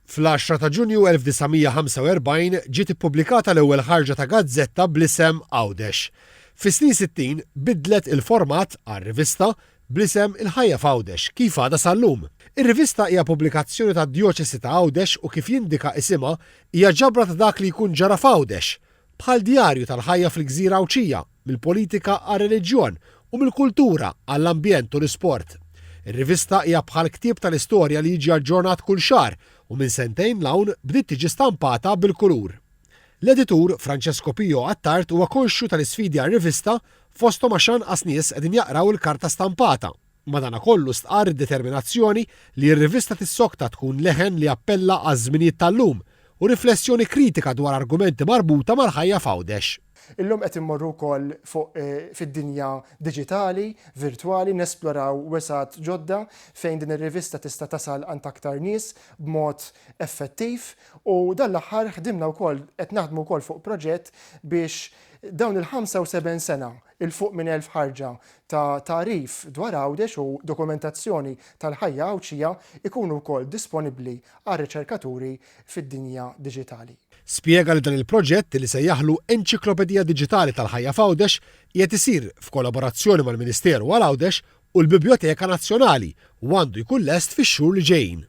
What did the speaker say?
Fl-10 ta' Ġunju 1945 ġiet ippubblikata l-ewwel ħarġa ta' gazzetta bl-isem Għawdex. Fis-snin 60 bidlet il-format għal rivista bl-isem Il-Ħajja f'Għawdex kif għadha sal-lum. Ir-rivista hija pubblikazzjoni tad-Djoċesi ta' Għawdex u kif jindika isimha hija ġabra ta' dak li jkun ġara f'Għawdex, bħal djarju tal-ħajja fil-gżira Għawdxija, mill-politika għar-reliġjon u mill-kultura għall-ambjent u l-isport. Ir-rivista hija bħal ktieb tal-istorja li jiġi aġġornat kull xahar u minn sentejn 'l hawn bdiet tiġi stampata bil-kulur. L-editur, Francesco Pio Attard huwa konxju tal-isfidi għar-rivista fosthom għax anqas nies qegħdin jaqraw il-karta stampata. Madanakollu stqarr id-determinazzjoni li r-rivista tissokta tkun leħen li jappella għaż-żminijiet tal-lum u riflessjoni kritika dwar argumenti marbuta mal-ħajja f'Għawdex. Illum qed immorru wkoll fuq fid-dinja diġitali, virtwali, nesploraw wesgħat ġodda fejn din ir-rivista tista' tasal għand aktar nies b'mod effettiv u dan l-aħħar ħdimna wkoll qed naħdmu wkoll fuq proġett biex dawn il-75 sena 'il fuq minn 1,000 ħarġa ta' tagħrif dwar Għawdex u dokumentazzjoni tal-ħajja Għawdxija jkunu wkoll disponibbli għar-riċerkaturi fid-dinja diġitali. Spjega li dan il-proġett, li sejjaħlu Enċiklopedija Diġitali tal-Ħajja f'Għawdex, qiegħed isir f'kollaborazzjoni mal-Ministeru għal Għawdex u l-Bibljoteka Nazzjonali u għandu jkun lest fix-xhur li ġejjin.